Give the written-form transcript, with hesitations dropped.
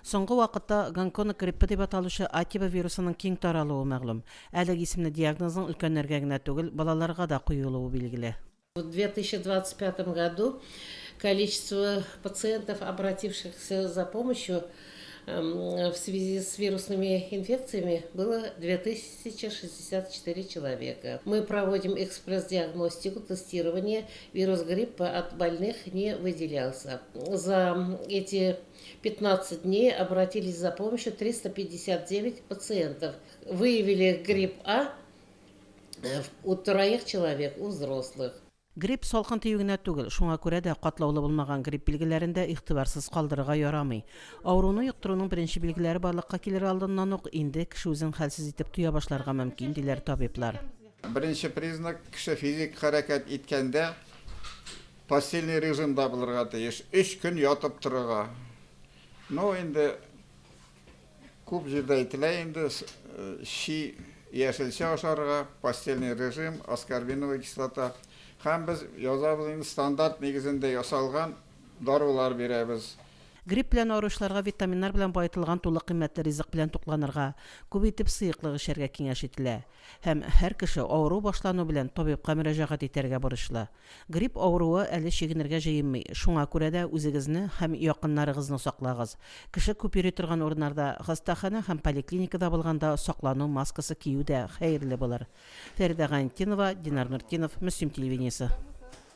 Соңгы вакытта Гонконг гриппы дип аталучы А тибы вирусының киң таралуы мәгълүм. Әлеге исемле диагнозның өлкәннәргә генә түгел, балаларга да куелуы билгеле. В 2025 году количество пациентов, обратившихся за помощью в связи с вирусными инфекциями, было 2064 человека. Мы проводим экспресс-диагностику, тестирование. Вирус гриппа от больных не выделялся. За эти 15 дней обратились за помощью 359 пациентов. Выявили грипп А у троих человек, у взрослых. Грипп салкын тию генә түгел, шуңа күрә дә катлаулы булмаган грипп билгеләрен дә игътибарсыз калдырырга ярамый. Авыруны йоктыруның беренче билгеләре барлыкка килер алдыннан ук инде кеше үзен хәлсез итеп тоя башларга мөмкин, диләр табиблар. Беренче признак, кеше физик хәрәкәт иткәндә постельный режимда булырга тиеш, өч көн ятып торырга. Ну, инде Күп җирдә әйтелә инде, чи яшелчә ашарга, постельный режим, аскорбиновая кислота. Һәм без язабыз инде стандарт нигезендә ясалган дарулар бирәбез. Грипп белән авыручыларга витаминнар белән баетылган тулы кыйммәтле ризык белән тукланырга, күп итеп сыеклык эчәргә киңәш ителә. Һәм һәр кеше авыру башлану белән табибка мөрәҗәгать итәргә бурычлы. Грипп авыруы әле чигенергә җыенмый, шуңа күрә дә үзегезне һәм якыннарыгызны саклагыз. Кеше күп йөри торган урыннарда, хастаханә һәм поликлиникада булганда саклану маскасы кию дә хәерле булыр. Фәридә Гайнетдинова, Динар Нуртдинов, Мөслим телевидениесе.